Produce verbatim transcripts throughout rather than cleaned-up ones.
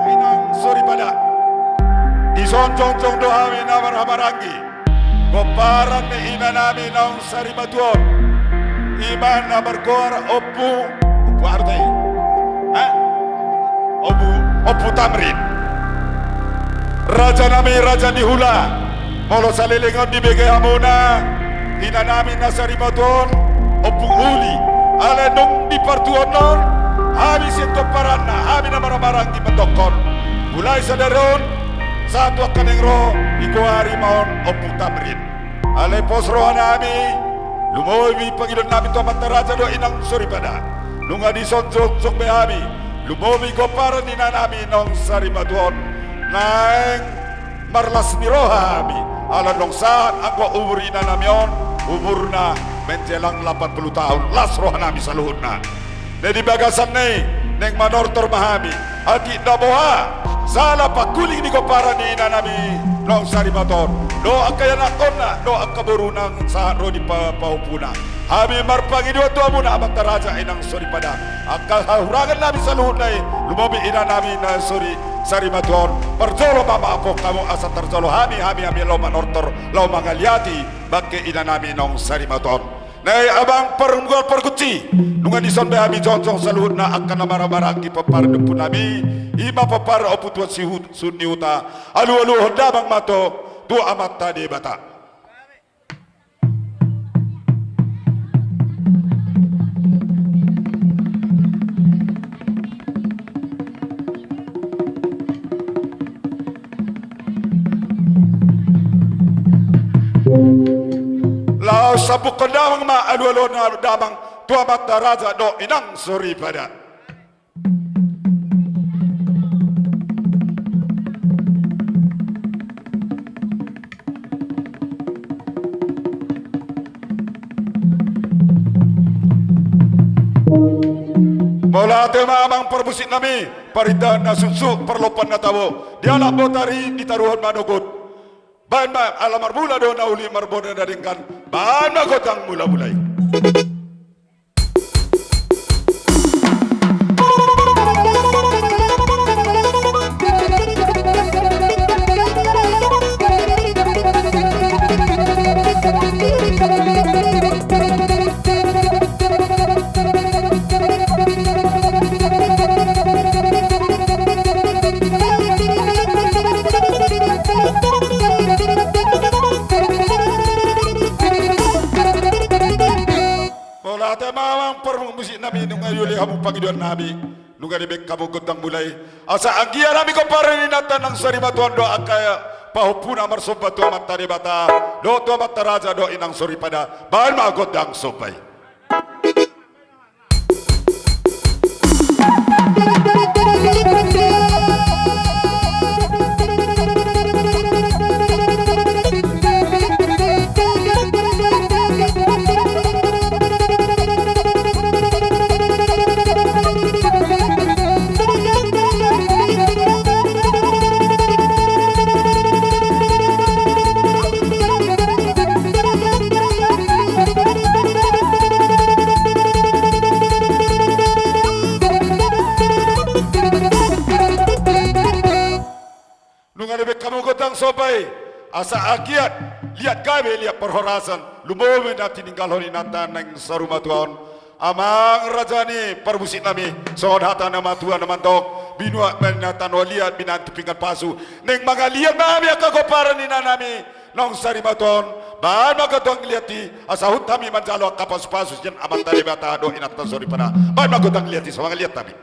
Inang soripada. Dison jongjong do hami na marhahamaranggi. Pomparan ni inanami naung sarimatua on. I ma na margoar Ompu, Ompu Arte. Eh? Ompu, Ompu Tamrin. Rajanami, raja ni hula. Molo saleleng on dibege hamuna inanami na sarimatua on, Ompung Uli. Alai nunga di partuaon on, hami sian pomparanna, hami na marhahamaranggi mandokkon. Mulai sadari on, sahat tu angka naeng ro, digoari ma on Ompu Tamrin. Alai pos rohanami, lumobi pangidoannami tu amanta raja dohot inang soripada. Nunga dison jongjong be hami, lumobi pomparan ni inanami naung sarimatua on. Naeng marlas ni roha hami, ala nunga sahat anggo umur inanami on, umurna menjelang lapan puluh tahun, las rohanami saluhutna. Na di bagasan na i, naeng manortor ma hami, atik na boha, sala pangkuling ni pomparan ni inanami naung sarimatua on, dohot angka ianakhonna, dohot angka boru naung sahat ro di pa-, pahompuna. Hami marpangidoan tu hamuna amanta raja inang soripada. Angka hahurangannami saluhutna i, lumobi inanami na sori-, sarimatua on. Parjolo ma maafhon hamu asa tarjolo hami, hami, hami laho manortor, laho mangaliati, bangke inanami naung sarimatua on. Na i amang parhundul pargonsi, nunga dison be hami jongjong saluhutna angka na marhahamaranggi pomparan ni ompunami, i ma pomparan Ompu Tuan Sihu-, Sinuhuta, alualuhon damang ma tu, tu amanta Debata. Laos sambukhon damang ma alualuhon damang tu amanta raja dohot inang soripada. Mauliate ma amang parmusiknami, parindahan na suksuk, parlompan na tabo, dialap botari, ditaruhon manogot. Baen ma, ala marmula do na uli, marboda na denggan, baen ma gondang mulamula i. Mauliate ma amang parmusiknami, nunga diuli hamu pangidoannami, nunga dibaen hamu gondang mula i. Asa anggiat hami pomparan ni inanta naung sarimatua on dohot angka pahompuna marsomba tu amanta Debata, dohot tu amanta raja dohot inang soripada, baen ma gondang somba i. Nunga dibaen hamu gondang somba i, asa anggiat liat gabe liat parhorasan, lumobi na tininggalhon inanta naung sarimatua on. Amang raja ni parmusiknami, songon hata ni natuatua na mandok, binuat ma na tano liat, binahen tu pinggan pasu. Naeng mangaliat ma hami angka pomparan ni inanami naung sarimatua on, baen ma gondang liat i, asa huhut hami manjalo angka pasupasu sian amanta Debata dohot inanta soripada. Baen ma gondang liat i, so mangaliat hami.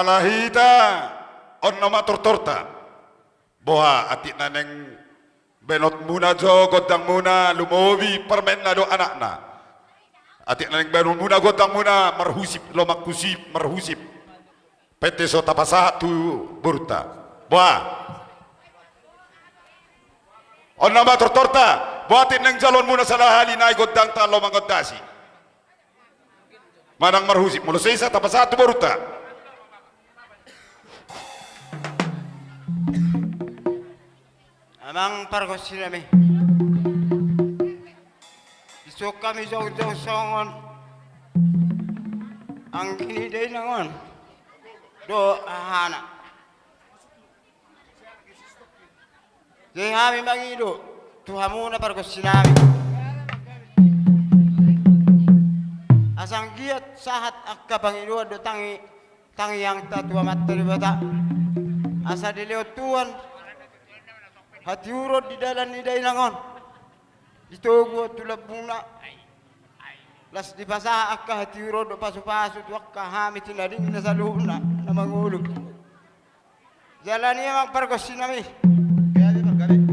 Ala hita, on nama tortorta. Boha, atik na naeng baenonmuna jo gondangmuna, lumobi parumaenna dohot anakna. Atik na naeng baenonmuna gondangmuna, marhusip, lomak husip, marhusip. Pete so tapasahat tu borunta. Boha. On nama tortorta, boha atik naeng jaloonmuna sada hali nai gondangta, lomak gondasi. Manang marhusip, molo sesa tapasahat tu borunta. Amang pargonsi nami. Dison hami jongjong songon anggi ni dainang on dohot hahana. Jadi hami mangido tu hamuna pargonsi nami, asa anggiat sahat angka pangidoan dohot tangi, tangiangta tu Amanta Debata, asa dilehon Tuhan hatiuron di dalan ni dainang on, ditogu tu lambungna, laos dipasahat angka hatiuron dohot pasupasu tu angka hami tinadingna saluhutna na mangolu. Jala ni amang pargonsi nami,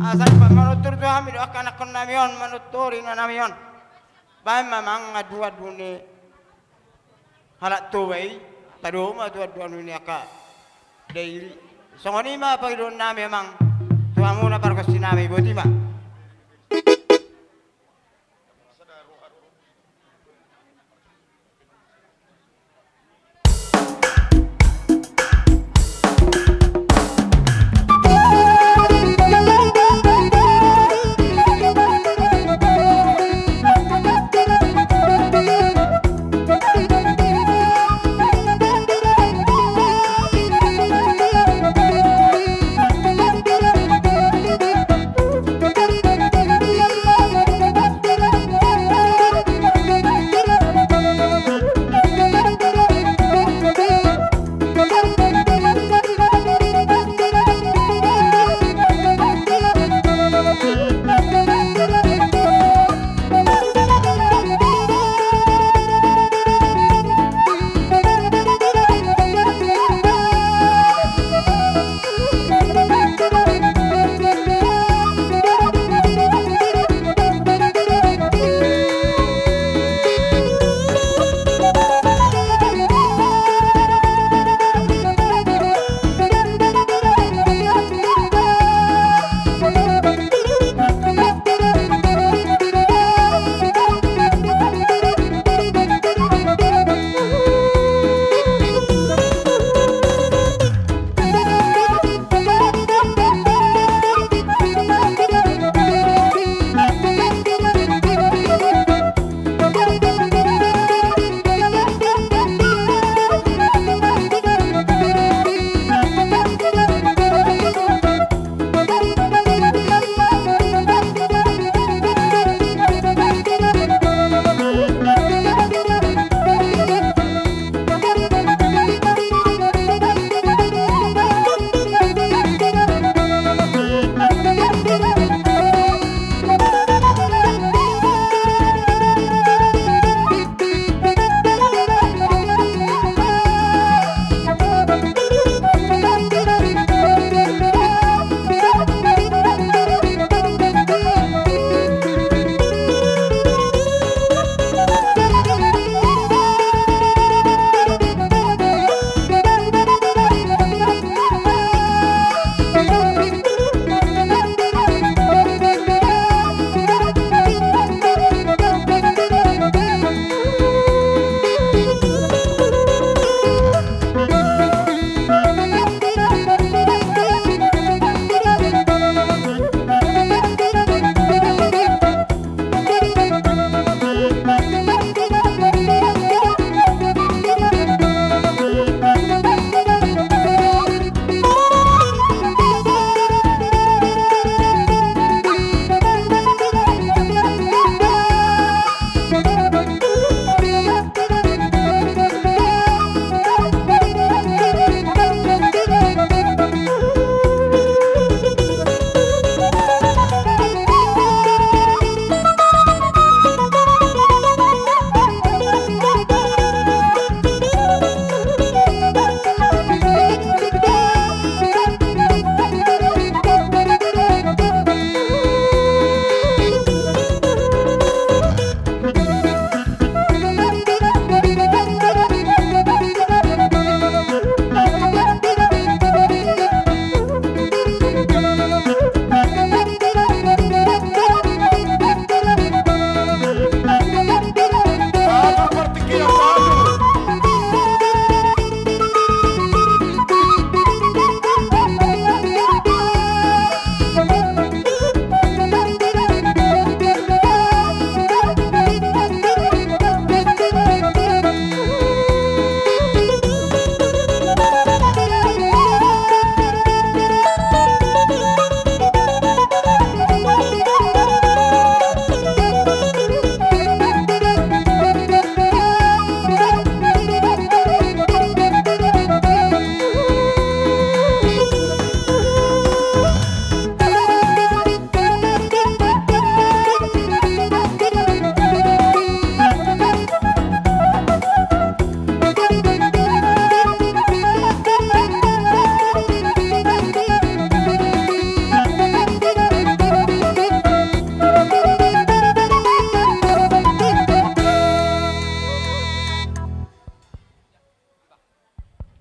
asa dipamanontor tu hami dohot angka anakkon nami on, manontori ina nami on. Baen ma amang anduandu ni halak Toba i, tadok ma tu anduandu ni angka dairi. Songon i ma pangidoan nami amang tu hamuna pargonsi nami, boti ma.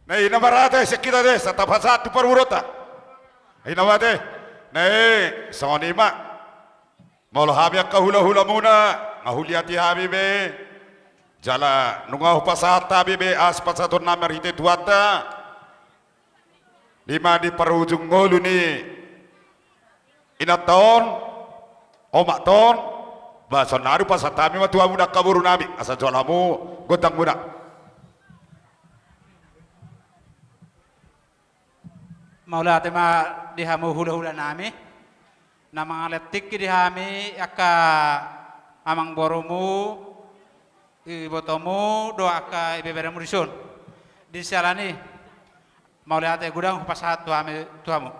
Na i na marhata sian hita ate, sai tapasahat tu parboruonta. I na mate. Na i songon i ma. Molo hami angka hulahulamuna, nga huliati hami be. Jala nunga hupasahat hami be, asi pasahaton nami marhite Tuhanta. Di ma di parujung ngolu ni inanta on, omakta on, ba saonari hupasahat hami ma tu hamu angka boru nami, asa jalo hamu gondangmuna. Mauliate ma di hamu hulahula nami, na mangalehon tingki di hami angka amang borumu, ibotomu, dohot angka ibeberemu dison. Di siala ni, mauliate godang hupasahat tu hami, tu hamu.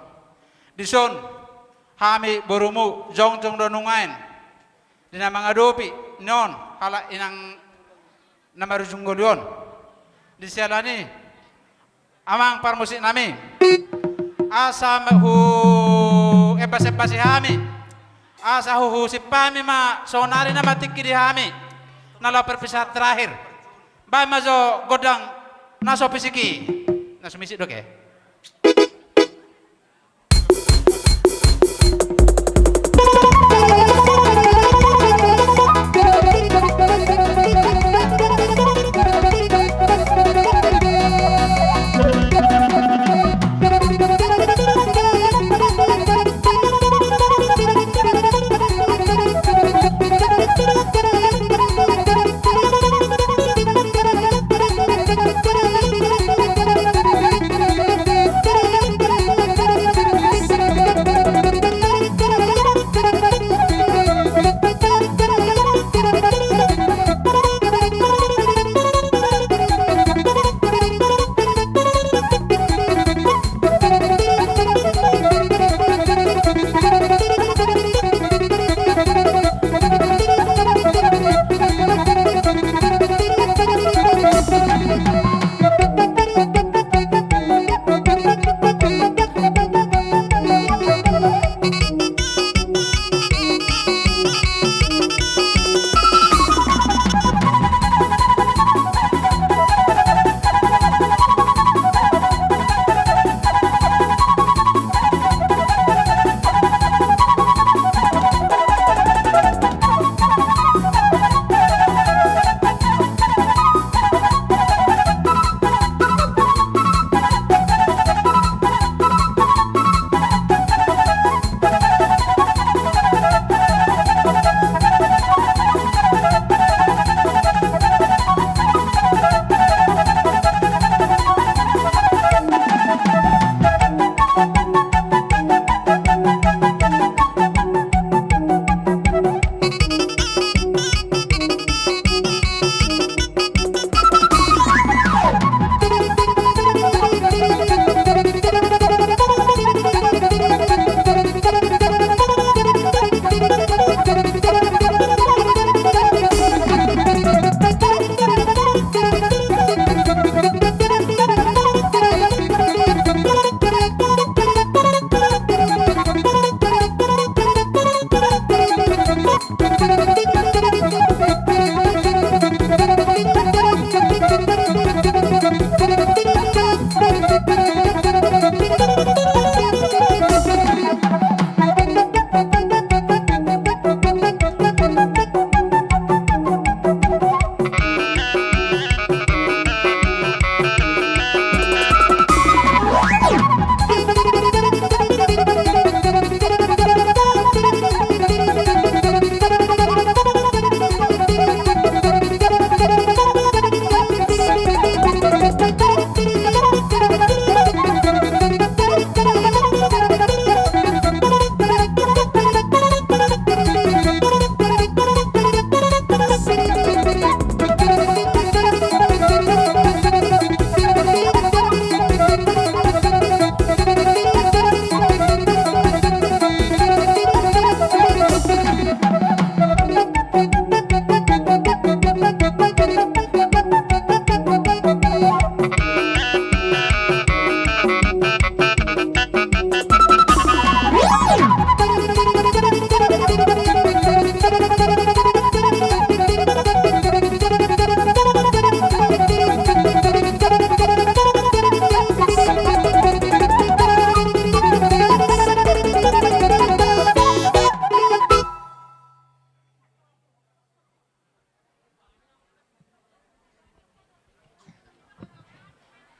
Dison, hami borumu, jongjong do nuaeng. Di na mangadopi, nion, halak inang na marujung ngolu on. Di siala ni, amang parmusik nami. Asa ma huembasembasi hami. Asa huhusip hami ma, saonari nama tingki di hami. Na laho perpisahan terakhir. Baen ma jo gondang na so fisik i. Na so misik do ke.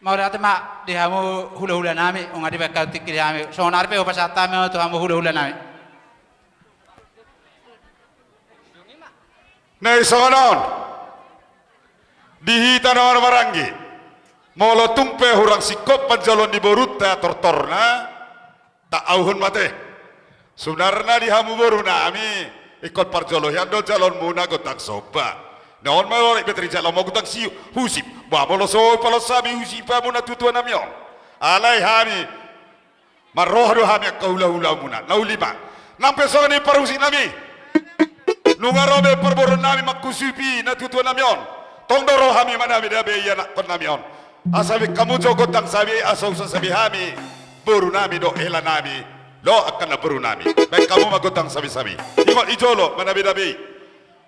Mauliate ma di hamu hulahula nami, nunga dibaen hamu tingki di hami. Songon ari pe hupasahat hami tu hamu hulahula nami. Na i songon on. Di hita na marhahamaranggi. Molo tung pe hurang singkop panjaloon ni borunta tortorna, taauhon ma te. Sebenarna di hamu boru nami, ingkon parjolo hian do jaloonmuna gondang somba. Na on ma lorek beteri jalo ma gondang si husip. Ba molo so palos hami husip hamu na tuatua nami on. Alai hami marroha do hami angka hulahulamuna. Na uli ma. Nang pe songon i parhusip nami. Nunga ro be parboruon nami manghusupi na tuatua nami on. Tong do ro hami manabedabe i anakkon nami on. Asa be hamu jo gondang sabe, asa husasabe hami boru nami dohot hela nami. Lo angka na boru nami. Baen hamu ma gondang sabesabe. Ingot i jolo manabedabe i.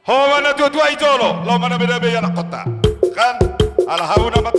Ho ma na tuatua i jolo, laho manabedabe i anakkonta. Kan, ala hamu nama